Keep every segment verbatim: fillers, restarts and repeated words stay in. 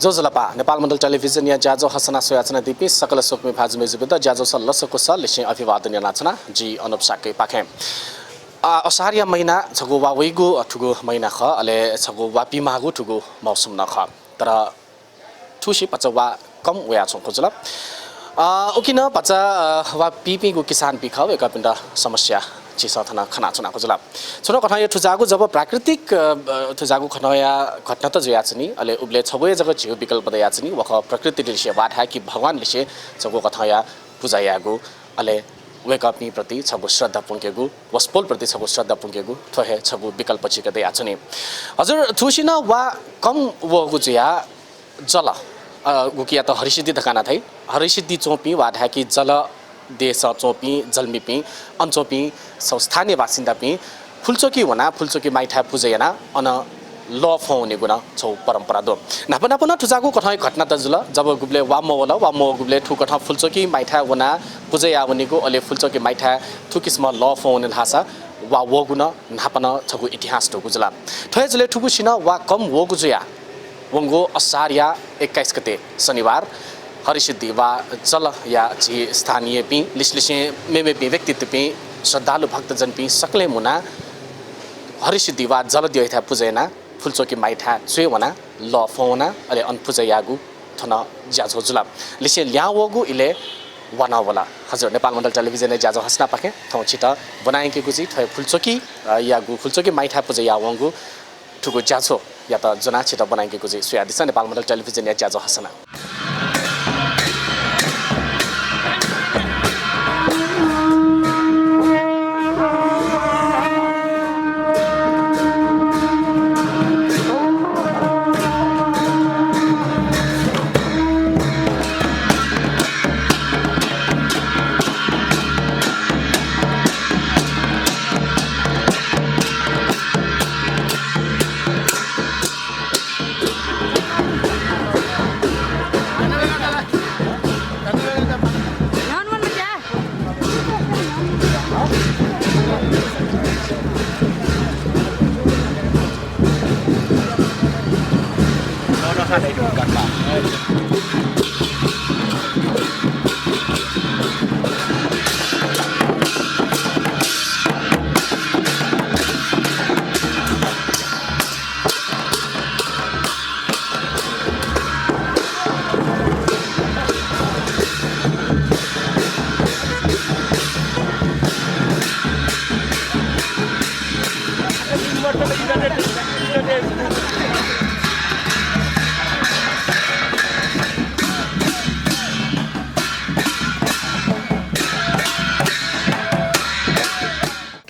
ज्वजलपा, नेपाल मण्डल टेलिभिजनया ज्याझ्वः हसना स्वयाच्वनादीपिं सकल स्वकुमि भाजु मय्जुपिन्त ज्याझ्वः लसकुस लिसें अभिवादन यानाच्वना, जि अनुप शाक्यपाखें। आ, असारया महिना छगू वा वइगु थुगु महिना खः, अले छगू वा पीमाःगु थुगु मौसम नं खः। तर थुसी भचा वा कम वयाच्वंगु जुल। अ, उकिं नं भचा, अ, वा पीपिंगु किसानपिं खः, वय्कःपिन्त समस्या झीसं थन खनाच्वनागु जुल। छुं कथंया थुजाःगु जब प्राकृतिक, अ, अ, थुजाःगु कथंया घटना त जुयाच्वनी, अले उबलय् छगू हे जक झीगु विकल्प दयाच्वनी, व खः प्रकृतिलिसे वा धाय्कि भगवानलिसे छगू कथंया पुजा यायेगु, अले वय्कःपिं प्रति छगू श्रद्धा पुंकेगु, वसपोल प्रति छगू श्रद्धा पुंकेगु, थ्व हे छगू विकल्प झीके दयाच्वनी। हजुर, थुसी नं वा कम वःगु जुयाः जल, अ, गुकियात हरिसिद्धि धकाः नं धाइ। हरिसिद्धि च्वंपिं वा धाय्कि जल देशं च्वंपिं, जलमिपिं, अन च्वंपिं छगू स्थानीय बासिन्दापिं फुलचोकी वनाः फुलचोकी माइथाय् पुजा यानाः अन लः फ्वं वनेगु नं छगू परम्परा दु। न्हापा न्हापा नं थुजाःगु कथंया घटना त जुल। जब गुबलय् वा मवल, वा मवःगुबलय् थुकथं फुलचोकी माइथाय् वनाः पुजा याः वनेगु, अले फुलचोकी माइथाय् थुकिसिमं लः फ्वं वने धाःसा वा वःगु नं न्हापा नं छगू इतिहास दुगु जुल। थ्व हे जुलय् थुगुसी नं वा कम वःगु जुयाः वंगु असारया एक्काइस गते शनिबार हरिसिद्धि वा जलया झी स्थानीयपिं, लिसलिसें मेमेपिं व्यक्तित्वपिं, श्रद्धालु भक्तजनपिं सकलें मुनाः हरिसिद्धि वा जल द्यःयाथाय् पुजा यानाः फुलचोकी माइथाय् च्वय् वनाः लः फ्वं वनाः अले अन पुजा याःगु थन ज्याझ्वः जुल। लिसें लिहां वःगु इलय् वा नं वल। हजुर, नेपाल मण्डल टेलिभिजनया ज्याझ्वः हसनापाखें थौं छित ब्वनायंकेगु जुइ, थ्व हे फुलचोकी, अ, याःगु फुलचोकी माइथाय् पुजा याः वंगु थुगु ज्याझ्वःयात ज्वनाः छित ब्वनायंकेगु जुइ। स्वयादिसँ नेपाल मण्डल टेलिभिजनया ज्याझ्वः हसना।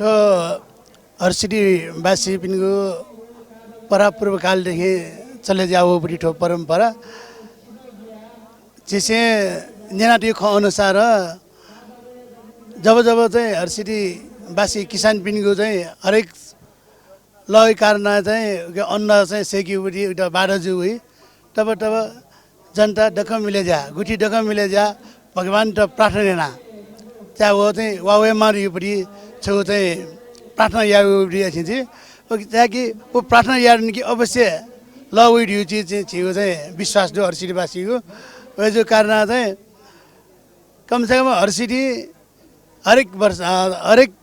थ्व हरिसिद्धिवासीपिनिगु परापूर्वकालदेखि चले जुयावःगु थ्व परम्परा। झीसं न्यनातःगु खँ अनुसार जब जब चाहिँ हरिसिद्धिवासी किसानपिनिगु चाहिँ हरेक लःया कारणं चाहिँ अन्न चाहिँ सेकिगु बाधा जूगु, तब तब जनता दक्व मिले जुयाः, गुथि दक्व मिले जुयाः भगवानयात प्रार्थना यानाः चाहिँ व चाहिँ वा वयेमाः धइगु छगू चाहिँ प्रार्थना याःगु यासें चाहिँ, व कि, ताकि व प्रार्थना याःगुलिं कि अवश्य लः वइ धइगु चाहिँ झीगु चाहिँ विश्वास दु हरिसिद्धिवासीगु। अय्जूगु कारणं चाहिँ कम से कम हरिसिद्धि हरेक वर्ष, अ, हरेक,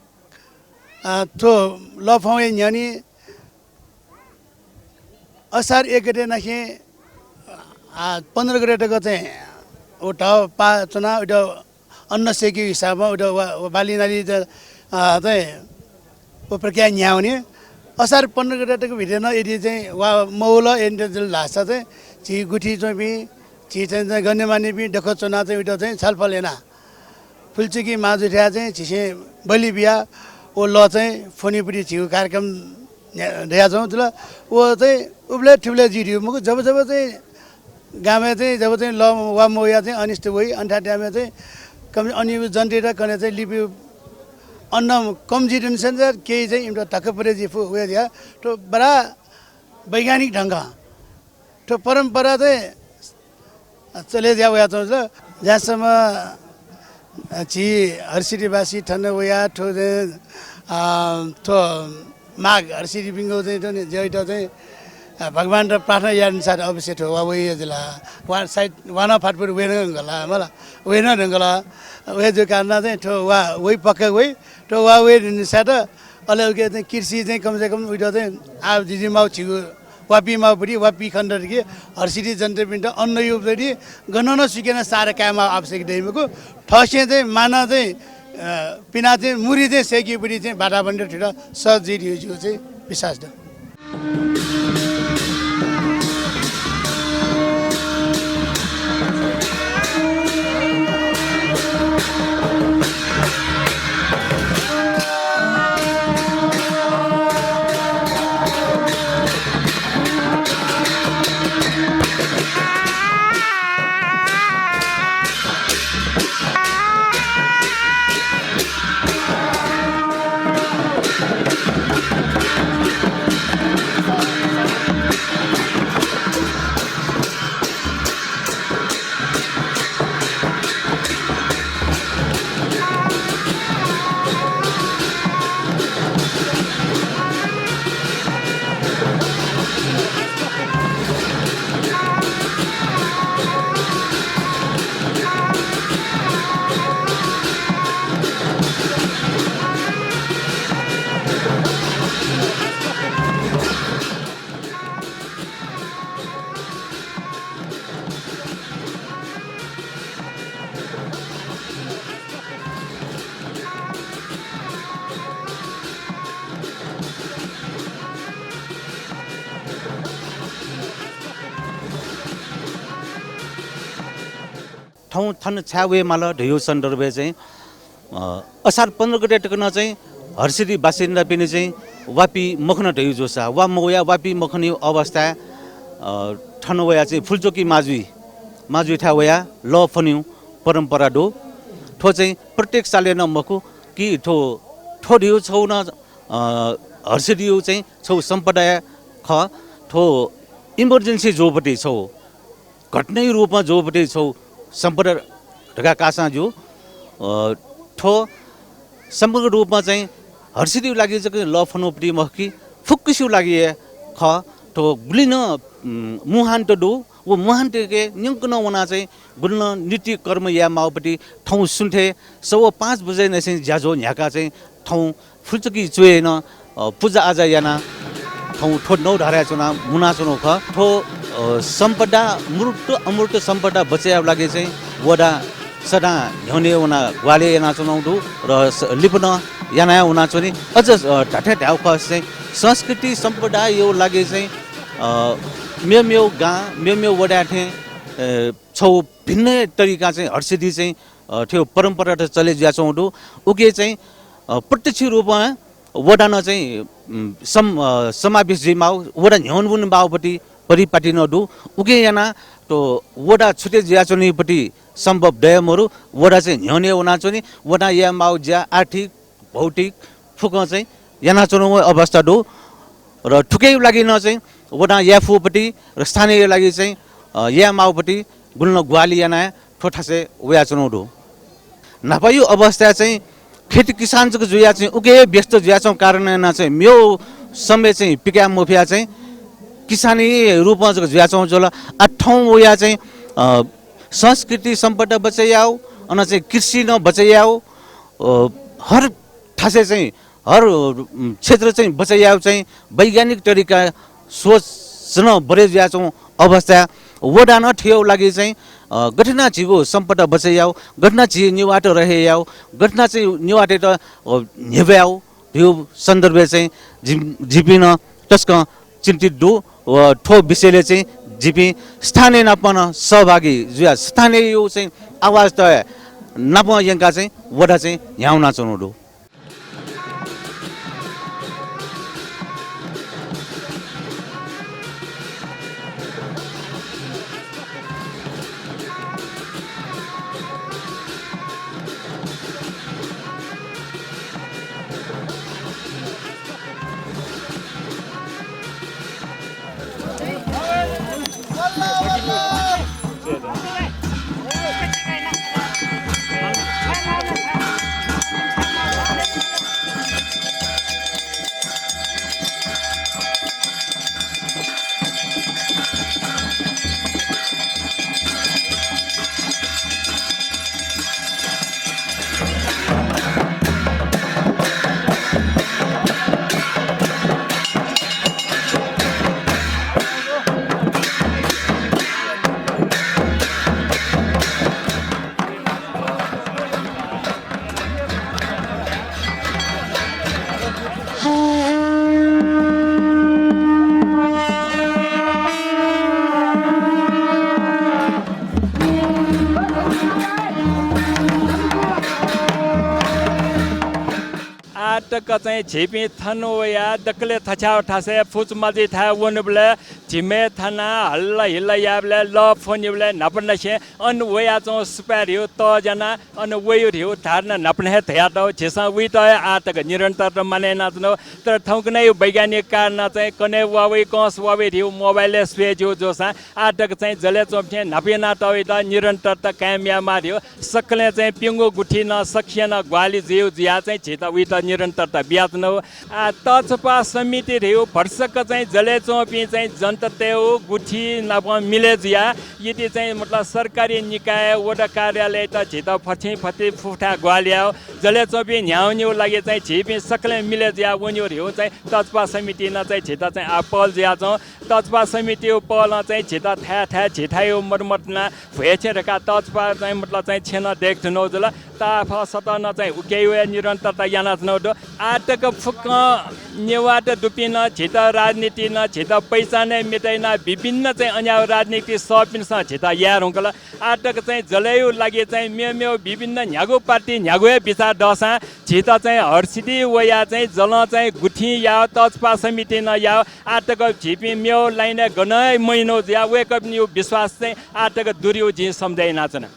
अ, थ्व लः फ्वंया न्ह्यःने असार एक गते नाखें, आ, पन्ध्र गते तक चाहिँ व ढः पाः च्वनाः उइत अन्न सेकिगु हिसाबं उइत व, व बाली नाली त, आ, चाहिँ व प्रक्रिया न्ह्यावने। असार पन्ध्र गते तक भित्र नं यदि चाहिँ वा मवल, यदि जुल धाःसा चाहिँ झी गुथि च्वंपिं, झी चाहिँ, चाहिँ गण्यमान्यपिं दक्व च्वनाः चाहिँ उइत चाहिँ छलफल यानाः फुलचुकी माजुथाय् चाहिँ झीसं बलि बियाः व लः चाहिँ फ्वनेपट्टि झीगु कार्यक्रम न्ह्या-, धयाच्वंगु जुल। व चाहिँ उबलय् थुबलय् जुइ धइगु मखु, जब जब चाहिँ गामय् चाहिँ जब चाहिँ लः वा मवया चाहिँ अनिष्ट वइ, अन थाय् time-य् चाहिँ कम, अन जनतायात कन्हय् चाहिँ लिपा अन्न कम जुइ धुंसां चाहिँ केही चाहिँ इमित धक्का परे जुइ फु, वया जुया। थ्व बडा वैज्ञानिक ढंगं थ्व परम्परा चाहिँ चले जुया वयाच्वंगु जुल। जहाँसम्म, अ, झी हरिसिद्धिवासी थन वयाः थ्व चाहिँ, अ, थ्व माघ हरिसिद्धिपिनिगु चाहिँ थ्व ज्याइत चाहिँ अ, भगवानत प्रार्थना यानाः साथ अवश्य थ्व वा वइ जुल। वा साइत वा नं फातपुर वये नं धुंकल, मला, वये नं धुंकल। वये जूगु कारणं चाहिँ थ्व वा वइ, पक्का वइ। थ्व वा वये धुंसात अले उके चाहिँ कृषि चाहिँ कम से कम उइत चाहिँ आः जिजि माउ झीगु वा पी माउपट्टि, वा पी खनेदत कि हर्षिति जनतापिन्त अन्न योपट्टि गनं नं सुकेन सार काये माउ आवश्यक दइ मखु। थःसिं चाहिँ मानं चाहिँ, अ, पिना चाहिँ मुरी चाहिँ सय्केपट्टि चाहिँ वातावरण थुइक सहज जुइ धइगु चाहिँ विश्वास दु। थौं थन छाय् वये माल धइगु सन्दर्भय् चाहिँ, अ, असार पन्ध्र गते तक नं चाहिँ हर्षिति बासिन्दापिनि चाहिँ वा पी मखन धइगु जूसा, वा मवया वा पी मखनीगु अवस्थाय्, अ, थन वया चाहिँ फुलचोकी माजुइ, माजुइथाय् वया लः फ्वनीगु परम्परा दु। थ्व चाहिँ प्रत्येक सालय् नं मखु कि थ्व, थ्व धइगु छगू नं, अ, हर्षितिया चाहिँ छगू सम्पदा खः। थ्व emergency जूपट्टि छगू घटनाया रूपमा जूपट्टि छगू सम्पदा धकाः काःसां ज्यू। अ, थ्व समग्र रूपमा चाहिँ हर्षितिया लागि जक लः फ्वनूपट्टि मखु कि फुक्कसिया लागि हे खः। थ्व गुलि नं, उम्, मुहान्त दु, व मुहान्तय् न्यंकनं वनाः चाहिँ गुलि नं नीति कर्म याये माःपट्टि थौं सुथय् सवा पाँच बजे निसें ज्याझ्वः न्ह्याकाः चाहिँ थौं फुलचोकी च्वय् नं, अ, पुजा आजा यानाः थौं थ्व नौ धाराय् च्वनाः मुनाच्वनागु खः। थ्व, अ, सम्पदा, मूर्त अमूर्त सम्पदा बचय् यायेगु लागि चाहिँ वडा सदां न्ह्यःने वनाः ग्वाहालि यानाच्वनागु दु र स-, लिपा नं याना हे वनाच्वनी। अझ, अ, धात्थें धायेगु खःसा चाहिँ संस्कृति सम्पदाया लागि चाहिँ, अ, मेमेगु गां, मेमेगु वडाय् थें, अ, छगू भिन्न तरिकां चाहिँ हर्षिति चाहिँ, अ, थ्व परम्परात चले जुयाच्वंगु दु। उकी चाहिँ, अ, प्रत्यक्ष रूपमा वडा नं चाहिँ, उम्, सम-, अ, समावेश जुइमाःगु, वडा न्ह्यःने वनेमाःगुपट्टि परिपाटी नं दु। उकिं यानाः थ्व वडा छुटे जुयाच्वनीपट्टि सम्भव दये मरु। वडा चाहिँ न्ह्यःने वनाच्वनी, वडां यायेमाःगु ज्या आर्थिक, भौतिक फुक्कं चाहिँ यानाच्वनागु अवस्था दु। र थुकिया लागि नं चाहिँ वडां याये फुपट्टि र स्थानीयया लागि चाहिँ, अ, याये माःपट्टि गुलि नं ग्वाहालि यानाः थ्व थासय् वयाच्वनागु दु। न्हापाया अवस्थाय् चाहिँ खेती किसान जक जुयाः चाहिँ उकी हे व्यस्त जुयाच्वंगु कारणं यानाः चाहिँ मेगु समय चाहिँ पिकाये मफयाः चाहिँ किसानया रूपं जक जुयाच्वंगु जुल। आः थौं वयाः चाहिँ, अ, संस्कृति सम्पदा बचय् यायेगु, अन चाहिँ कृषि नं बचय् यायेगु, अ, हर थासय् चाहिँ हर, उम्, क्षेत्र चाहिँ बचय् यायेगु चाहिँ वैज्ञानिक तरिका सोच नं बढे जुयाच्वंगु अवस्थाय् वडां नं थ्वया लागि चाहिँ, अ, गथे यानाः झीगु सम्पदा बचय् यायेगु, गथे यानाः झी नेवाःत रहे यायेगु, गथे यानाः चाहिँ नेवाःतय्त, अ, न्ह्यब्वयेगु धइगु सन्दर्भय् चाहिँ जि-, जिपिं नं तसकं चिन्तित दु। व थ्व विषयलय् चाहिँ जिपिं स्थानीय नाप नं सहभागी जुयाः स्थानीयया चाहिँ आवाज तये नाप यंकाः चाहिँ वडा चाहिँ न्ह्याः वनाच्वनागु दु। आः तक चाहिँ झीपिं थन वयाः दकलय् थछ्याःगु थासय् फुचुमाझीथाय् वनुबलय् झिम्हय् थानाः हल्ला हिल्ला याःबलय् लः फ्वनीबलय् न्हापांनिसें अन वयाच्वंगु सुपाँय् धिउ तःज्यानाः अन वइगु धिउ धारणा न्हापां हे धयातःगु। झीसं वइत हे आः तक निरन्तरता मानय् यानाच्वनागु। तर थौंकन्हय् वैज्ञानिक कारणं चाहिँ कन्हय् वा वइ, कंस वा वइ धिउ मोबाइलय् स्वये ज्यू जूसां आः तक चाहिँ जलय् च्वंपिं थें न्हापा यानातःगुयात निरन्तरता कायम यायेमाः धिउ। सकलें चाहिँ प्यंगू गुथिं नं सकसिनं ग्वाहालि जुइगु जुयाः चाहिँ झीत वइत निरन्तरता बियाच्वनागु। आः तःछप्वाः समिति धिउ भरसक चाहिँ जलय् च्वंपिं चाहिँ जनतातय्गु गुथि नाप मिलय् जुयाः यदि चाहिँ मतलब सरकारी निकाय, वडा कार्यालयत झीत फतिं फतिं फुफुथाय् ग्वाहालि यायेगु, जलय् च्वंपिं न्ह्याःवनेगु लागि चाहिँ झीपिं सकलें मिलय् जुयाः वनेगु धिउ चाहिँ तःछप्वाः समितिं नं चाहिँ झीत चाहिँ आः पहल जुयाच्वं। तःछप्वाः समितिया पहलं चाहिँ झीत थाय् थाय् झीथाय् मत मत ना भ्वय् छेँ धकाः तःछप्वाः चाहिँ मतलब चाहिँ छेँ नं दय्के धुनागु जुल। ताःफः सतः नं चाहिँ उकियागु हे निरन्तरता यानाच्वनागु दु। आः तक फुक्कं नेवाःत दुपिं नं झीत राजनीतिइ नं झीत पहिचान हे म्ये तयाः विभिन्न चाहिँ अन्याय राजनीति सःपिन्सं झीत याये धुंकल। आः तक चाहिँ जलय्गु लागि चाहिँ मेमेगु विभिन्न न्ह्यागु पार्टी न्ह्यागु हे बिचाः दःसां झीत चाहिँ हर्षित वयाः चाहिँ जलं चाहिँ गुथिं याः, तःछप्वाः समितिं नं याः। आः तक झीपिं मेगु लाइनय् गनं हे मय्‌नु जुयाः वय्‌कःपिनिगु विश्वास चाहिँ आः तक दुरिउ जिं सम्झे यानाच्वना।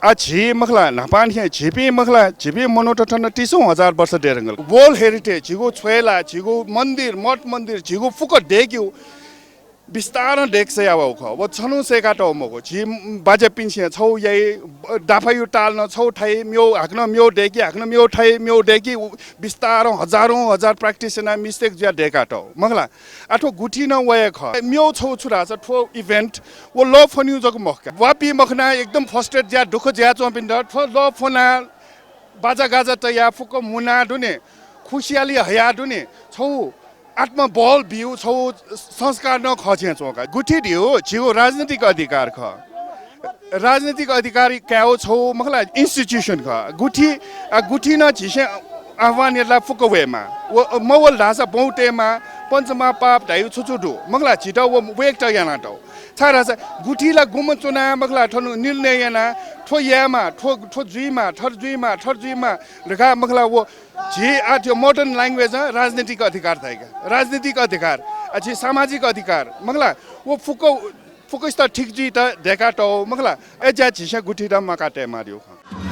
आ, झी मखला, न्हापांनिसें झीपिं मखला, झीपिं मनूत थन तीसौं हजार वर्ष दये धुंकल। World Heritage, झीगु छ्वय्‌ला, झीगु मन्दिर, मठ मन्दिर, झीगु फुक्क दय्‌केगु बिस्तारं दय्‌के सयावःगु खः। व छन्हु सय्‌कातःगु मखु। झी बाज्यापिन्सं छगू याइ, दाफायु ताल नं छगू थाइ, म्यू हाकनं म्यू दय्‌की, हाकनं म्यू थाइ, म्यू दय्‌की, उ बिस्तारं हजारौं हजार practice यानाः mistake जुयाः दय्‌कातःगु मखला। आ, थ्व गुथि नं व हे खः। म्यू छगू छु धाःसा थ्व event व लः फ्वनीगु जक मखु का। वापी मखना एकदम frustrate जुयाः दुःख जुयाच्वंपिन्त थ्व लः फ्वनाः बाजागाजा तयाः फुक्क मुनाः दुने, खुसियाली हयाः दुने, छगू आत्मबल बिउ, छगू संस्कार नं खः छेँ च्वंका। गुथि धिउ झीगु राजनीतिक अधिकार खः। राजनीतिक अधिकार कायेगु छगू मखला institution खः। गुथि, आ, गुथि नं झीसं आह्वान यात ला फुक्क वयेमाः। व मवल धाःसा बौं तयेमाः, पञ्चमहापाप धाइगु छु छु दु। मखला झीत व, व एकता यानातःगु। छाय्‌धाःसा गुथि ला गुम्ह च्वनाः मखला थन निर्णय यानाः थ्व यायेमाः, थ्व, थ्व जुइमाः, थथे जुइमाः, थथे जुइमाः धकाः मखला व झी आः थ्व modern language-ं राजनीतिक अधिकार धाइका। राजनीतिक अधिकार, आ, झी सामाजिक अधिकार मखला व फुक्क फुक्कसित ठीक जुइत दय्‌कातःगु मखला। अय्‌जुयाः झीसं गुथित म्वाका तयेमाःगु खः।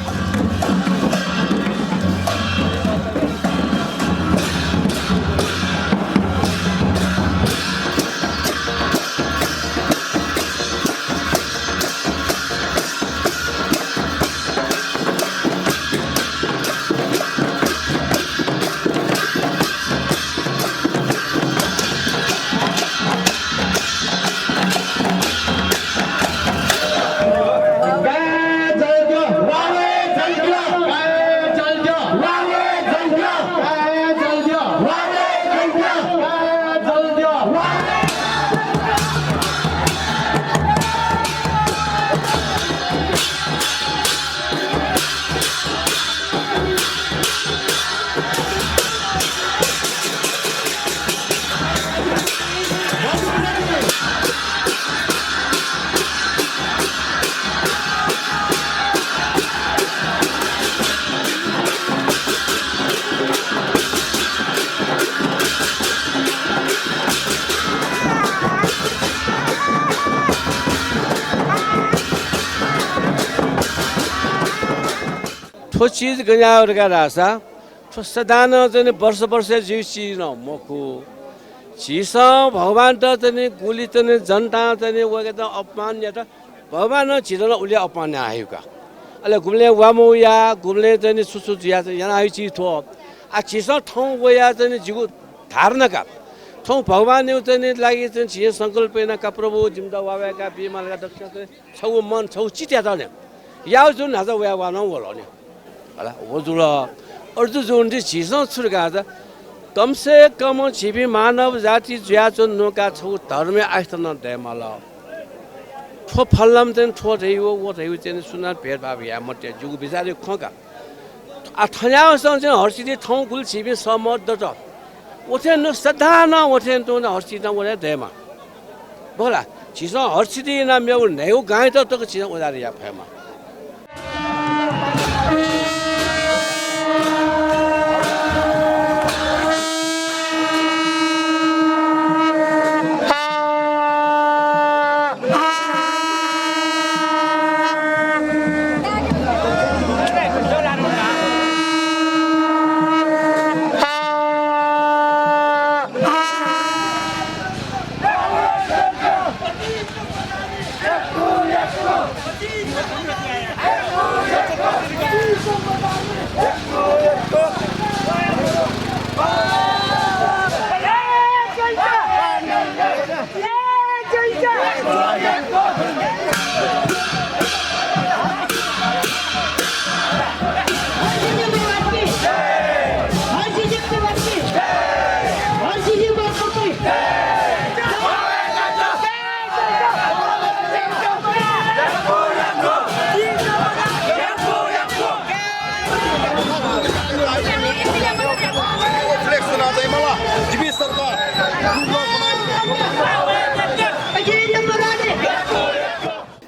थ्व चिज गज्याः धकाः धाःसा थ्व सदां नं चाहिँ नि वर्ष वर्ष जुइगु चिज नं मखु। झीसं भगवानत चाहिँ नि गुलि चाहिँ नि जनतां चाहिँ नि वय्कःयात अपमान यात, भगवानं झीत नं उलि अपमान याना हय्का। अले गुबलें वा मवया, गुबलें चाहिँ नि छु छु जुया चाहिँ याना हय् चिज थ्व। आ झीसं थौं वया चाहिँ नि जिगु धारणा का। थौं भगवानया चाहिँ नि लागि चाहिँ झीसं संकल्प याना का, प्रभु जिमित वा वय्का बीमाल का दक्षिणा चाहिँ छगू मन, छगू चित्त यात ने। याउ जुन न्हाचः वया वा नं वल ने। हला, व जुल। अय्जु जुन दि झीसं छु धकाः धाःसा, कम से कम झीपिं मानव जाति जुयाच्वंगु न्वकाः छगू धर्मया आस्था नं दयेमाल। थ्व फलाम चाहिँ थ्व धइगु, व धइगु चाहिँ सुनां भेदभाव याये मते, जिगु बिचारय् खँ का। आ, थज्याःसं चाहिँ हर्षिति थौं गुलि झीपिं सहमत दत। उथें नु सदां नं उथें तुं हर्षिति नं वने दयेमा। बखला, झीसं हर्षिति यानाः मेगु न्हय्गू गांयात तक झीसं उद्धार याये फयेमा।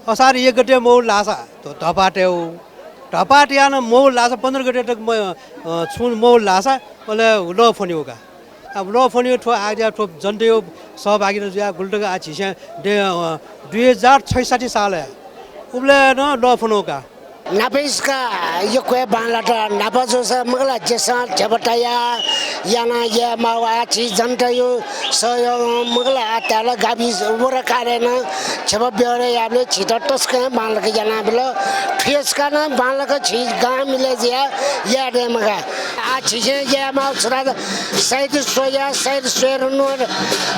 असार एक गते मौल लासा धपातय्, धपातया नं मौल लासा पन्ध्र गते तक म-, अ, छुं मौल लासा अले लः फ्वनेगु का। अब लः फ्वनेगु थ्व आज्या थ्व जनताया सहभागिता जुयाः गुलि तक आ झीसं दे, अ, दुई हजार छैसठी सालय् उबलय् नं लः फ्वनेगु का। न्हापाइस्का यक्व हे बांलात। न्हापा जूसा मखुला, जिमिसं ध्यबा तयाः याना यायेमाःगु आ झी जनताया सहयोग मखुला, आ त्याला गाविस वडा कार्यालयं ध्यबा ब्यवरा याःबलय् झीत तसकं हे बांलाक यानाबिल। थुइस्का नं बांलाक झी गां मिले जुयाः याये दयेमा का। आ झीसं यायेमाःगु छु धाःसा साहित्य स्वया, साहित्य स्वयेधुन,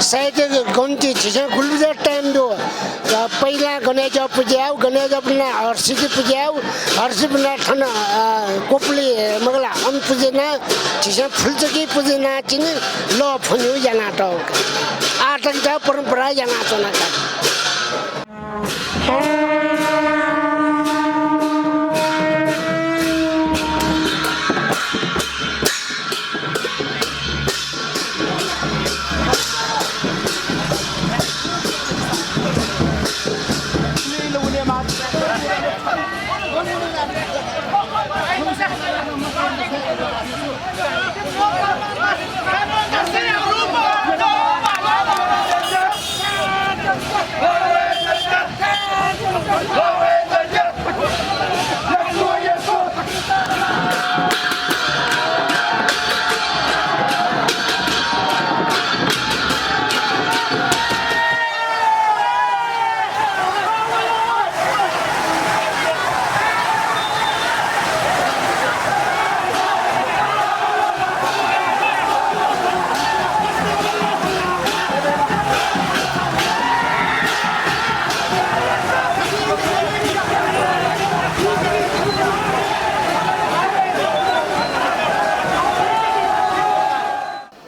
साहित्य गन्ति झीसं गुलि बजे time दु। अ, पहिला गणेशजु पुज्याउ, गणेशजु पुना हर्षिति पुज्याउ, हर्षिति पुना थन, अ, कोपुली मखुला अन पुज्याना, झीसं फुलचुकी पुज्याना चिनि लः फ्वनेगु यानातःगु का। आः तक परम्परा यानाच्वना का।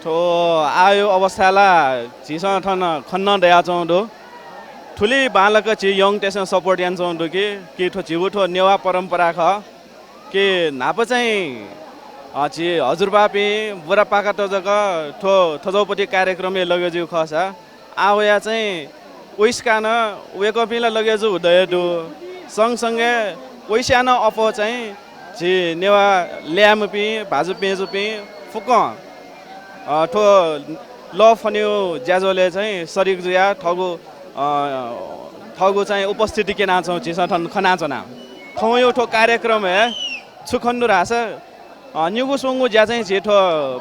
थ्व आःया अवस्थाय् ला झीसं थन खँ नं दयाच्वंगु दु। थुलि बांलाक झी youngतय्सं support यानाच्वंगु दु कि, कि थ्व झीगु थ्व नेवाः परम्परा खः। कि न्हापा चाहिँ, अ, झी हजुरबापिं बुढापाकात जक थ्व थज्याःपट्टि कार्यक्रमय् लगे जुइगु खःसा, आः वयाः चाहिँ वइस्का नं वय्कःपिं ला लगे जूगु दया दु। सँगसँगै वइस्याः नं अप्वः चाहिँ झी नेवाः ल्याय्म्हपिं, भाजु मय्जुपिं फुक्कं, अ, थ्व लः फ्वनेगु ज्याझ्वलय् चाहिँ सरिक जुयाः थःगु, अ, थःगु चाहिँ उपस्थिति क्यनाच्वंगु झीसं थन खनाच्वना। थौंया थ्व कार्यक्रमय् छु खने दु धाःसा, अ, निगू स्वंगू ज्या चाहिँ झी थ्व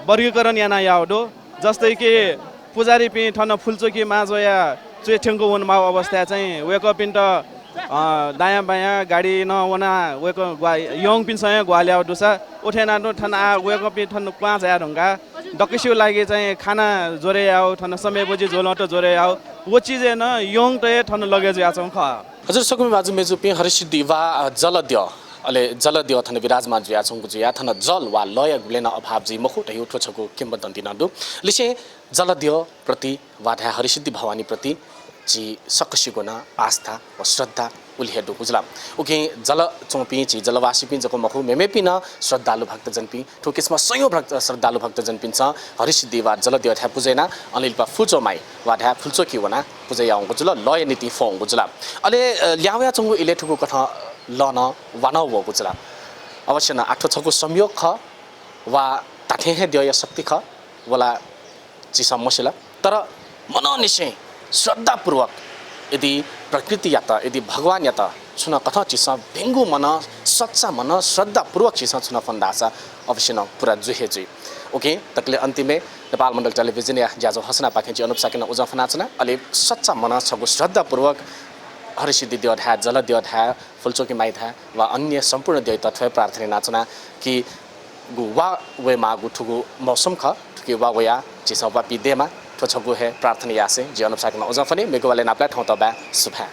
वर्गीकरण याना याःगु दु। जस्तै कि पुजारीपिं थन फुलचोकी मां ज्वया च्वय् थ्यंक वनेमाःगु अवस्थाय् चाहिँ वय्कःपिन्त, अ, दायाँ बायाँ गाडी नं वनाः वय्कः ग्वा-, यंपिन्सं हे ग्वाहालि याःगु दुसा, उथें यानाः थन आः वय्कःपिं थन क्वहां झाये धुंकाः दक्वसिया लागि चाहिँ खाना ज्वरे याःगु, थन समय् बजि ज्वलंत ज्वरे याःगु, व चिजय् नं यंत हे थन लगे जुयाच्वंगु खः। हजुर, सकसित भाजु मय्जुपिं, हरिसिद्धि वा, अ, जलद्यः, अले जलद्यः थन विराजमान जुयाच्वंगु जुयाः थन जल वा लःया गुबलें नं अभाव जुइ मखु धइगु थ्व छगू किंवदन्ती नं दु। लिसें जलद्यः प्रति वा धाये हरिसिद्धि भवानी प्रति झी सकसिगु नं आस्था व श्रद्धा उलि हे दुगु जुल। उकिं जल च्वंपिं झी जलवासीपिं जक मखु, मेमेपिं नं श्रद्धालु भक्तजनपिं, थुकिसिमं सयौं भक्त, श्रद्धालु भक्तजनपिन्सं हरिसिद्धि वा जलद्यःथाय् पुजा यानाः अनंलिपा फुलचोकी माई वा धाये फुलचोकी वनाः पुजा याःगु जुल, लःया निंतिं फ्वंगु जुल। अले, अ, ल्याः वयाच्वंगु इलय् थुगु कथं लः नं वाना वःगु जुल। अवश्य नं आः थ्व छगू संयोग खः वा धात्थें हे द्यःया शक्ति खः, व ला झीसं मस्यू ला। तर मनंनिसें श्रद्धापूर्वक यदि प्रकृतियात, यदि भगवानयात छुं नं कथं झीसं भिंगु मनं, सच्चा मनं, श्रद्धापूर्वक झीसं छुं नं फ्वन धाःसा अवश्य नं पूरा जुइ हे जुइ। उकिं दकले अन्तिमय् नेपाल मण्डल टेलिभिजनया ज्याझ्वः हसनापाखें जि अनुप शाक्यं नं उजं फ्वनाच्वना। अले सच्चा मनं छगू श्रद्धापूर्वक हरिसिद्धि द्यः धाये, जलद्यः धाये, फुलचोकी माई धाये वा अन्य सम्पूर्ण द्यःयात थ्व हे प्रार्थना यानाच्वना कि गु वा वयेमाःगु थुगु मौसम खः, थुकी वा वयाः झीसं वापी दयेमा। थ्व छगू हे प्रार्थना यासें जि अनुप शाक्यं नं उजं फ्वने, मेगु वालय् नापलाये। थौं तःबाय् सुभाय्।